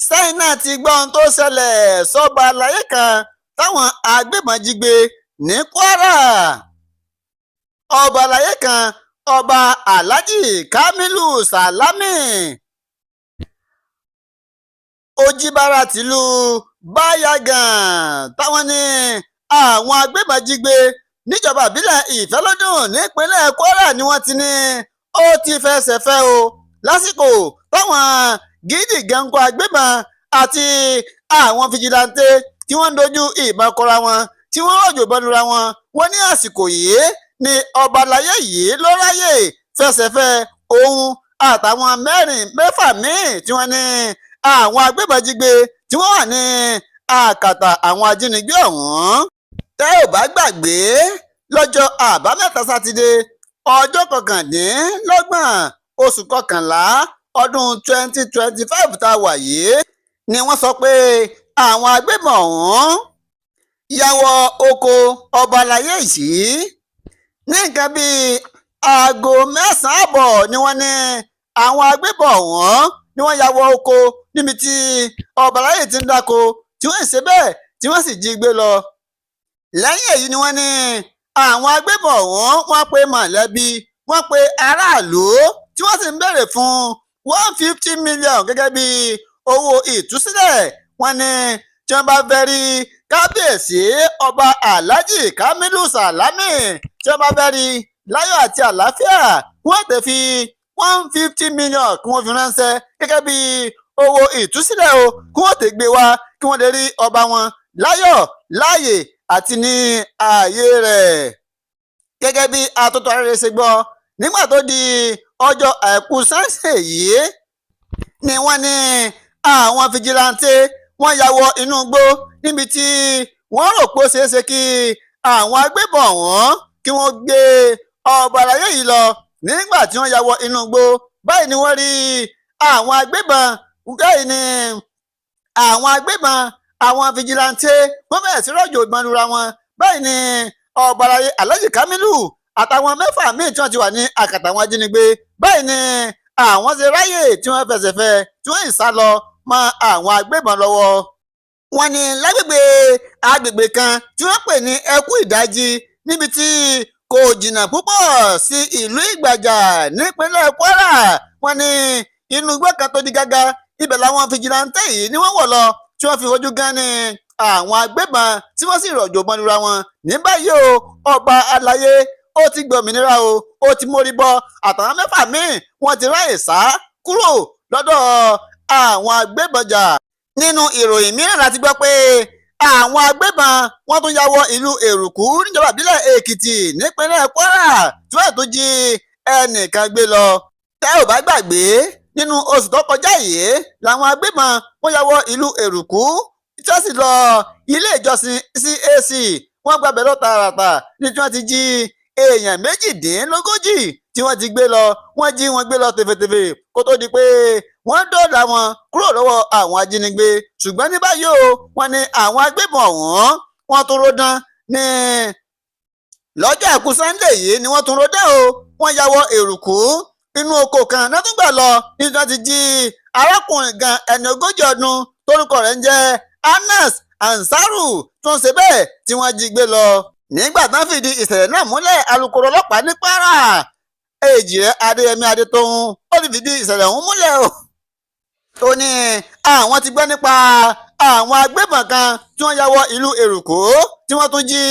Sẹ́yìn náà ti gbọ́ ohun tó ṣẹlẹ̀ sọ́ba àlàyé kan táwọn agbébọn jí gbé ní Kwara. Ọba àlàyé kan, Ọba Alhaji Kamilu Salami Ojibara tìlú Bayagan, táwọn ní àwọn agbébọn jí gbé níjọba ìbílẹ̀ Ìfẹ́lódùn nípínlẹ̀ Kwara, ni wọ́n ti ní ó ti fẹsẹ̀ fẹ́ o lásìkò táwọn gidi gẹ̀ǹkọ̀ agbébọn àti àwọn fìjìláńtẹ́ tí wọ́n ń dojú ìbọn kọra wọn, tí wọ́n rọ̀jò ìbọn lura wọn. Wọ́n ní àsìkò yìí ni ọba àlàyé yìí ló ráyè fẹsẹ̀fẹ́, òun àtàwọn mẹ́rin mẹ́fà míì tí wọ́n ní àwọn agbébọn jí gbé, tí wọ́n wà ní àkàtà àwọn ajínigbé ọ̀hún. Tẹ́ ò bá gbàgbé, lọ́jọ́ Àbámẹ́ta Sátidé, ọjọ́ 29 oṣù kọkànlá ọdún 2025 tá a wà yìí, ni wọ́n sọ pé àwọn agbébọn ọ̀hún ya wọ oko ọba àlàyé yìí. Ní nǹkan bíi aago 9:30 ni wọ́n ní àwọn agbébọn ọ̀hún ni wọ́n ya wọ oko níbi tí ọba àlàyé ti ń dáko, tí wọ́n ṣe bẹ́ẹ̀ tí wọ́n sì jí gbé lọ. Lẹ́yìn èyí ni wọ́n ní àwọn agbébọn ọ̀hún wọ́n pe mọ̀lẹ́bí, wọ́n pe aráàlú, tí wọ́n sì ń béèrè fún 150 million gẹ́gẹ́ bí owó ìtúsílẹ̀. Wọ́n ní tí wọ́n bá fẹ́ rí Kábíyèsí Ọba Alhaji Kamilu Salami, tí wọ́n bá fẹ́ rí láyọ̀ àti àlàáfíà, wọ́n tẹ̀ fi 150 million kí wọ́n fi ránṣẹ́ gẹ́gẹ́ bí owó ìtúsílẹ̀ o, kí wọ́n tẹ̀ gbé wá, kí wọ́n lè rí ọba wọn láyọ̀, láàyè àti ní ààyè rẹ̀. Gẹ́gẹ́ bí atótó arére ṣe gbọ́, nígbà tó di ọjọ́ Àìkú Sunday yìí ni wọ́n ní àwọn fìjìláńtẹ́ wọ́n ya wọ inú igbó níbi tí wọ́n rò pé ó ṣeé ṣe kí àwọn agbébọn ọ̀hún kí wọ́n gbé ọba àlàyé yìí lọ. Nígbà tí wọ́n ya wọ inú igbó báyìí ni wọ́n rí àwọn agbébọn. Báyìí ni àwọn agbébọn, àwọn fìjìláńtẹ́, wọ́n bẹ̀rẹ̀ sí rọ̀jò ìbọn lura wọn. Báyìí ni ọba àlàyé Alhaji Kamilu àtàwọn mẹ́fà míì tí wọ́n ti wà ní àkàtà àwọn ajínigbé, báyìí ni àwọn ṣe ráyè tí wọ́n fẹsẹ̀ fẹ́, tí wọ́n sì sá lọ mọ́ àwọn agbébọn lọ́wọ́. Wọ́n ní lágbègbè agbègbè kan tí wọ́n pè ní Ẹkú Ìdájí, níbi tí kò jìnnà púpọ̀ sí ìlú Ìgbàjà nípínlẹ̀ Kwara. Wọ́n ní inú igbó kan tó di gágá, ibẹ̀ làwọn fìjìláńtẹ́ yìí ni wọ́n wọ̀ lọ, tí wọ́n fi fojú gan ni àwọn agbébọn, tí wọ́n sì rọ̀jò bọ́n lura wọn. Ní báyìí o, ọba aláyé ó ti gbòmìnira o, ó ti mórí bọ́, àtàwọn mẹ́fà míì wọ́n ti ráyè sá kúrò lọ́dọ̀ àwọn agbébọn jà. Nínú ìròyìn mìíràn, láti gbọ́ pé àwọn agbébọn wọ́n tún ya wọ ìlú Èrùkú níjọba ìbílẹ̀ Èkìtì nípínlẹ̀ Kwara, tí wọ́n tún jí ẹnìkan gbé lọ. Tẹ́ ò bá gbàgbé, nínú oṣù tó kọjá yìí làwọn agbébọn wọ́n ya wọ ìlú Èrùkú, tí wọ́n sì lọ ilé ìjọsìn CAC. Wọ́n gbàbẹ̀ lọ tààràtà ní tí wọ́n ti jí èèyàn 38 tí wọ́n ti gbé lọ. Wọ́n jí wọn gbé lọ tèfètèfè kó tó di pé wọ́n dóòlà wọn kúrò lọ́wọ́ àwọn ajínigbé. Ṣùgbọ́n ní báyìí o, wọ́n ní àwọn agbébọn ọ̀hún wọ́n tún ródán ní lọ́jọ́ Àìkú Sunday yìí ni wọ́n tún ródán o. Wọ́n ya wọ Èrùkú, inú oko kan náà tún gbà lọ ní tí wọ́n ti jí arákùnrin gan, ẹni 40 ọdún, torúkọ rẹ̀ ń jẹ́ Anas Ansaru, tó ń ṣe bẹ́ẹ̀ tí wọ́n jí gbé lọ. Nígbà tán fìdí ìṣẹ̀lẹ̀ náà múlẹ̀, alukoro ọlọ́pàá ní Kwara, Èjìrẹ́ Adéyẹmí Adétóhùn, ó ti fìdí ìṣẹ̀lẹ̀ ọ̀hún múlẹ̀ o. Ó ní àwọn ti gbọ́ nípa àwọn agbébọn kan tí wọ́n ya wọ ìlú Èrùkú, tí wọ́n tún jí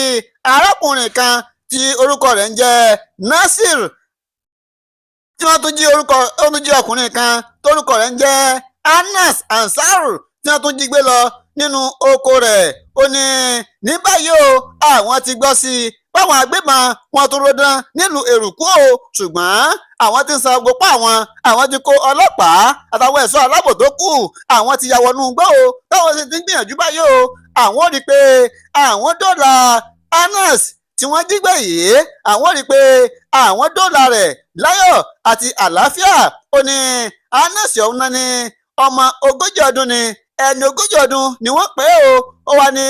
arákùnrin kan tí orúkọ rẹ̀ ń jẹ́ Nasir, tí wọ́n tún jí orúkọ ó tún jí ọkùnrin kan tórúkọ rẹ̀ ń jẹ́ Anas Ansaru, tí wọ́n tún jí gbé lọ nínú oko rẹ̀. Ó ní ní báyìí o, àwọn ti gbọ́ sí i báwọn agbébọn wọn tún ròdán nílùú Èrùkú o, ṣùgbọ́n àwọn ti ń san gbogbo àwọn ti kó ọlọ́pàá àtàwọn ẹ̀ṣọ́ aláàbò tó kù, àwọn ti ya wọnú igbó o, táwọn sì ti ń gbìyànjú báyìí o. Àwọn rí i pé àwọn dóòlà Anas tí wọ́n jí gbé yìí, àwọn rí i pé àwọn dóòlà rẹ̀ láyọ̀ àti àlàáfíà. Ó ní Anas ọ̀hún náà ní ọmọ 40 ọdún ni, ẹni 40 ọdún ni wọ́n pè é o. Ó wà ní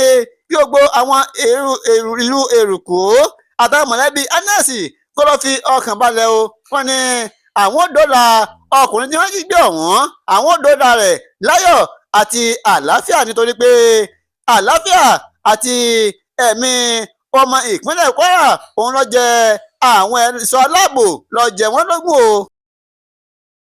kí gbogbo àwọn èrò èrò ìlú Èrùkú àtàwọn mọ̀lẹ́bí Anas kó lọ́ọ́ fi ọkàn balẹ̀ o. Wọ́n ní àwọn dóòlà ọkùnrin tí wọ́n jí gbé ọ̀hún, àwọn dóòlà rẹ̀ láyọ̀. àti àlàáfíà, nítorí pé àlàáfíà àti ẹ̀mí ọmọ ìpínlẹ̀ Kwara òun ló jẹ àwọn ẹ̀ṣọ́ aláàbò ló jẹ wọ́n lógún o.